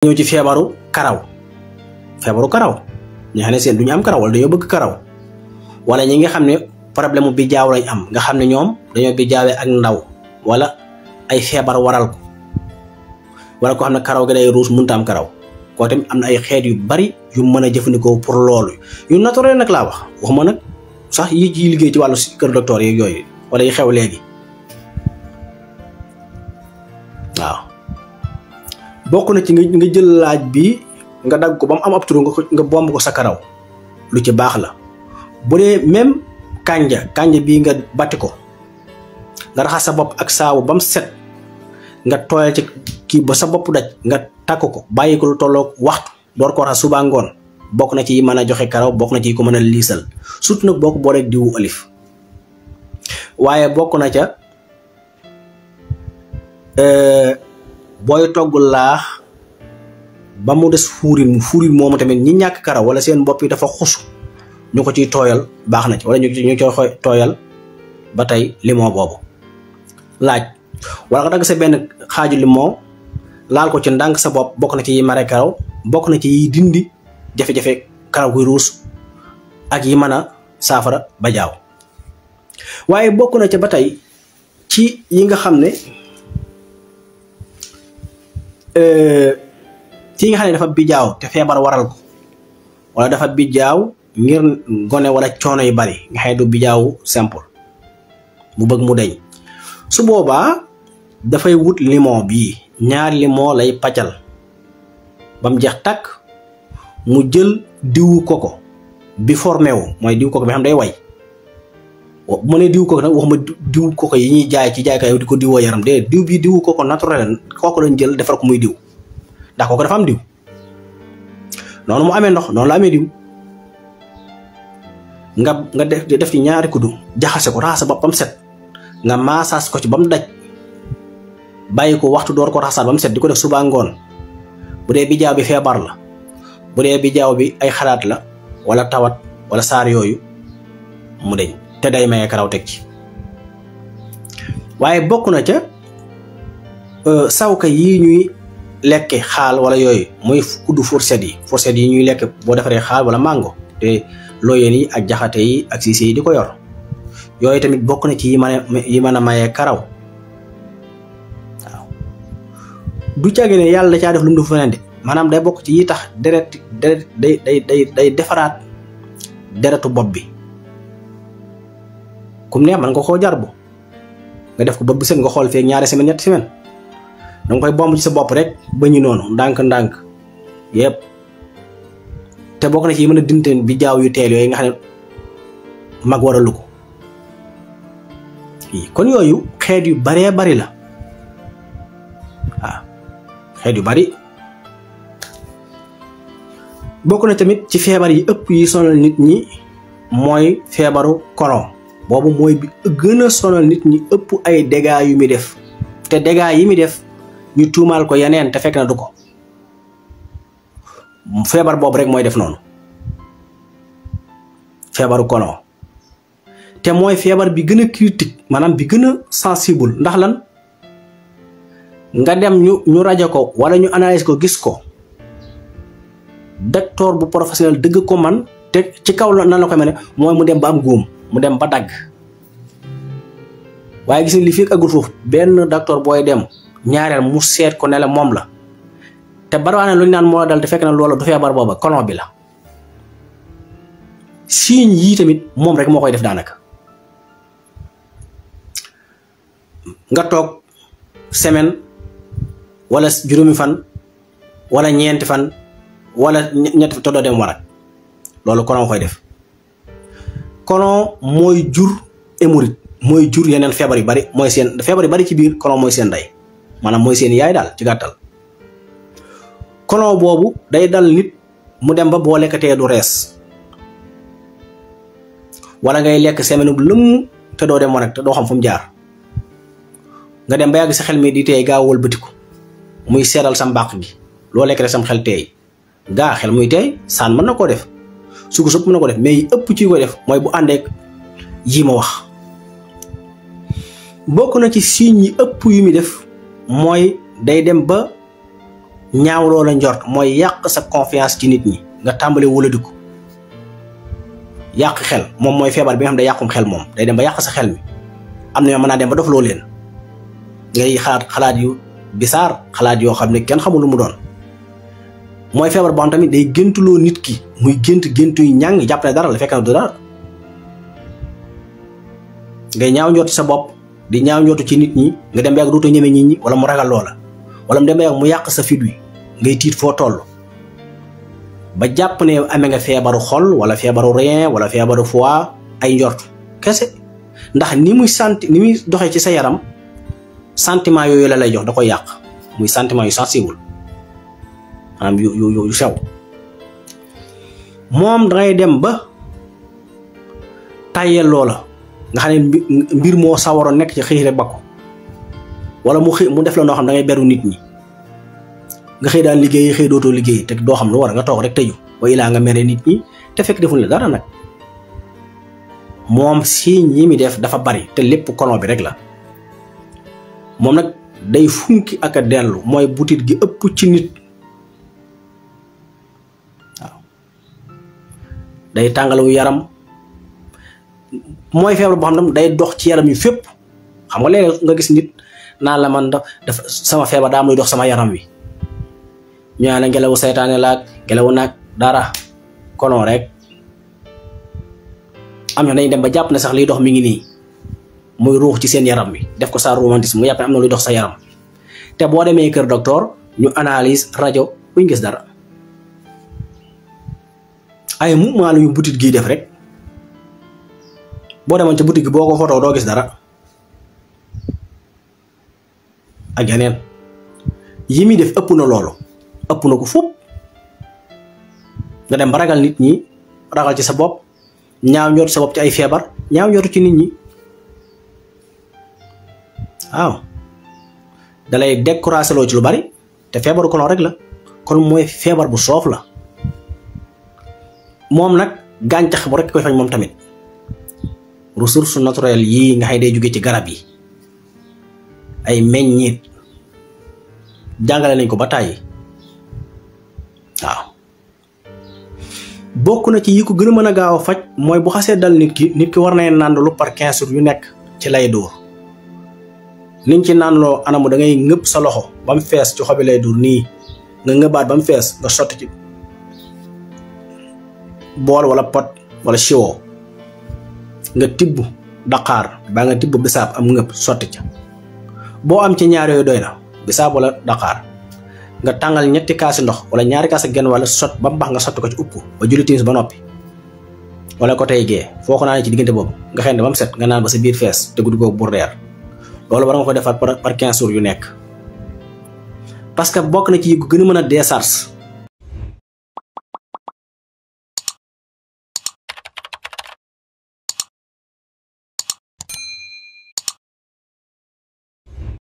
ñëw ci feebaru karaw ñi xam ne seen duñu am karaw wala dañoo bëgg karaw wala ñi nga xam ne problème mu bijaaw lañ am nga xam ne ñoom dañoo bijaawee ak ndaw wala ay feebar waral ko wala ko xam ne karaw gi day ruus mënut a am karaw koo tamit am na ay xeet yu bari yu mën a jëfandikoo pour loolu yu naturel nag laa waxuma nag sax yi ci liggéey ci wàllu kër docteur yeeg yooyu wala yi xew léegi waaw bokk na ci nga jël laaj bi nga dagg ko ba mu am ab turu nga bomb ko sa karaw lu ci baax la bu dee même kànja bii nga batti ko nga raxas sa bopp ak saabu ba mu set nga tooyal ci kii ba sa bopp daj nga takk ko bàyyi ko lu tolloog waxtu door ko raxas suba ngoon bokk na ci yi mën a joxe karaw bokk na ci yi ko mën a liisal surtout nag boo ko booleeg diwu olif waaye bokk na ca booy togg laax ba mu des fuurin moomu tamit ñi ñàkk karaw wala seen bopp yi dafa xusu ñu ko ciy tooyal baax na ci wala ñu koy tooyal ba tey limon boobu laaj wala nga dagg sa benn xaaju limon laal ko ci ndànk sa bopp bokk na ci yi mare karaw bokk na ci yi dindi jafe-jafe karaw guy ruus ak yi mën a saafara ba jaaw waaye bokk na ca ba tey ci yi nga xam ne ci nga xam ne dafa bijaaw te feebar waral ko wala dafa bijaaw ngir gone wala coono yu bari nga xam ne du bijaaw simple mu bëgg mu deñ su boobaa dafay wut limon bii ñaari limon lay paccal ba mu jeex takk mu jël diwu koko bi formé wu mooy diwu koko bi xam day way bu ma nee diwu koko nag waxuma diwu koko yi ñuy jaay ci jaaykaay di ko diwoo yaram de diw bii diwu koko naturel kooku lañ jël defar ko muy diw ndax kooku dafa am diw noonu mu amee ndox noonu la amee diw nga def ci ñaari kuddu jaxase ko raxas boppam set nga maasaas ko ci ba mu daj bàyyi ko waxtu door ko raxasaat ba mu set di ko def suba ngoon bu dee bijaaw bi feebar la bu dee bijaaw bi ay xalaat la wala tawat wala saar yooyu mu deñ te day maye karaw teg ci waaye bokk na ca sawka yi ñuy lekke xaal wala yooyu mooy kuddu fourchette yi ñuy lekk boo defaree xaal wala mango te looyeen yi ak jaxate yi ak siise yi di ko yor yooyu tamit bokk na ci yi mën a maye karaw waaw du caagi ne yàlla da caa def lu mu def feneen de maanaam day bokk ci yi tax deret day defaraat deretu bopp bi kum neex man nga koo jarbu nga def ko bopp bi set nga xool feeg ñaari semaine ñetti semaine danga koy bomb ci sa bopp rek ba ñu noonu ndànk yëpp te bokk na ci yi mën a dindi bi jaaw yu teel yooyu nga xam ne mag waralu ko kon yooyu xeet yu baree bari la waaw xeet yu bari bokk na tamit ci feebar yi ëpp yi sonal nit ñi mooy feebaru colon boobu mooy bi gën a sonal nit ñi ëpp ay dégâts yu muy def te dégâts yi muy def ñu tuumaal ko yeneen te fekk na du ko feebar boobu rek mooy def noonu feebaru colon te mooy feebar bi gën a critique maanaam bi gën a sensible ndax lan nga dem ñu rajo ko wala ñu analyse ko gis ko docteur bu professionnel dëgg ko man te ci kaw la nan la koy mel ne mooy mu dem ba am góom mu dem ba dagg waaye gis nga li fi agul foofu benn docteur booy dem ñaareel mu seet ko ne la moom la te barawaane lu ñu naan moo dal te fekk na loolu du feebar booba colon bi la signe yii tamit moom rek moo koy def daanaka nga toog semaine wala juróomi fan wala ñeenti fan wala ñetti fan te doo dem warak loolu colon koy def colon mooy jur hémorroïde mooy jur yeneen feebar yu bari mooy seen feebar yu bari ci biir colon mooy seen ndey maanaam mooy seen yaay daal ci gàttal colon boobu day dal nit mu dem ba boo lekkatee du rees wala ngay lekk semaine bu lëmm te doo dem warak te doo xam fu mu jaar nga dem ba yàgg sa xel mi di teey gaa wëlbatiku muy seeral sa mbàq gi loo lekk rek sam xel teey gaa xel muy teey saan mën na koo def su ko sëpp mën na ko def mais yi ëpp ci koy def mooy bu àndeek yi ma wax bokk na ci signes yi ëpp yu muy def mooy day dem ba ñaaw loola njort mooy yàq sa confiance ci nit ñi nga tàmbale wóoladiku yàq xel moom mooy feebar bi nga xam ne day yàqum xel moom day dem ba yàq sa xel mi am na yoo mën naa dem ba dof loo leen ngay xalaat yu bisaar xalaat yoo xam ne kenn xamul lu mu doon mooy feebar boo xam tamit day géntuloo nit ki muy géntu yu ñàng jàpp ne dara la fekk na du dara ngay ñaaw njortu sa bopp di ñaaw njortu ci nit ñi nga dem ba yàgg dootoo ñeme nit ñi wala mu ragal loola wala mu dem ba yàgg mu yàq sa fit wi ngay tiit foo toll ba jàpp ne amee nga feebaru xol wala feebaru rein wala feebaru foie ay njort kese ndax ni muy doxee ci sa yaram sentiment yooyu la lay jox da koy yàq muy sentiment yu sensible maanaam yu sew moom dangay dem ba tàyyeel loola nga xam ne mbir moo sawaroon nekk ci xëy rek bakku wala mu def la noo xam da ngay beru nit ñi nga xëy daan liggéey xëy dootoo liggéey te doo xam lu war nga toog rek tëju wa ilaa nga mere nit ñi te fekk defuñ la dara nag moom signe yi mi def dafa bari te lépp kono bi rek la moom nag day funki ak a dellu mooy butit gi ëpp ci nit waaw day tàngalawu yaram mooy feebar boo xam ne day dox ci yaram yi fépp xam nga léegi nga gis nit naan la man dafa sama feebar daa muy dox sama yaram wi ñu naan la ngelawu seytaane laag ngelawu naag dara kono rek am na dañuy dem ba jàpp ne sax liy dox mi ngi nii muy ruux ci seen yaram wi def ko sa romantisme mu jàpp ne am na luy dox sa yaram te boo demee kër docteur ñu analyse rajo buñ gis dara ay mouvement lu ñu butit gi def rek boo demoon ca boutique gi boo ko photo doo gis dara ak yeneen yi muy def ëpp na loolu ëpp na ko foofu nga dem ba ragal nit ñi ragal ci sa bopp ñaaw njortu sa bopp ci ay feebar ñaaw njortu ci nit ñi waaw dalay découragé loo ci lu bari te feebaru kono rek la kon mooy feebar bu soof la moom nag gàncax bu rek koy fañ moom tamit ressource naturelle yii nga xay day jóge ci garab yi ay meññeet jàngale nañ ko ba tàyyi waaw bokk na ci yi ko gën a mën a gaaw a faj mooy bu xasee dal nit ki war na naan lu par 15 jours yu nekk ci lay dóor niñ ci naan loo anamu da ngay ngëpp sa loxo ba mu fees ci xobi lay dóor nii nga ngëbaat ba mu fees nga sotti ci bool wala pot wala siwo nga tibb daqaar baa nga tibb bisaab am ngëpp sotti ca boo am ci ñaar yooyu doy na bisaab wala daqaar nga tàngal ñetti kaasi ndox wala ñaari kaasi genn wala sot ba mu baax nga sotti ko ci upp ba julli timis ba noppi wala ko tey gee foo ko naanee ci diggante boobu nga xëy na ba mu set nga naan ba sa biir fees te guddi googu bu reer loolu war nga ko defaat par 15 jours yu nekk parce que bokk na ci yi ko gën a mën a décharge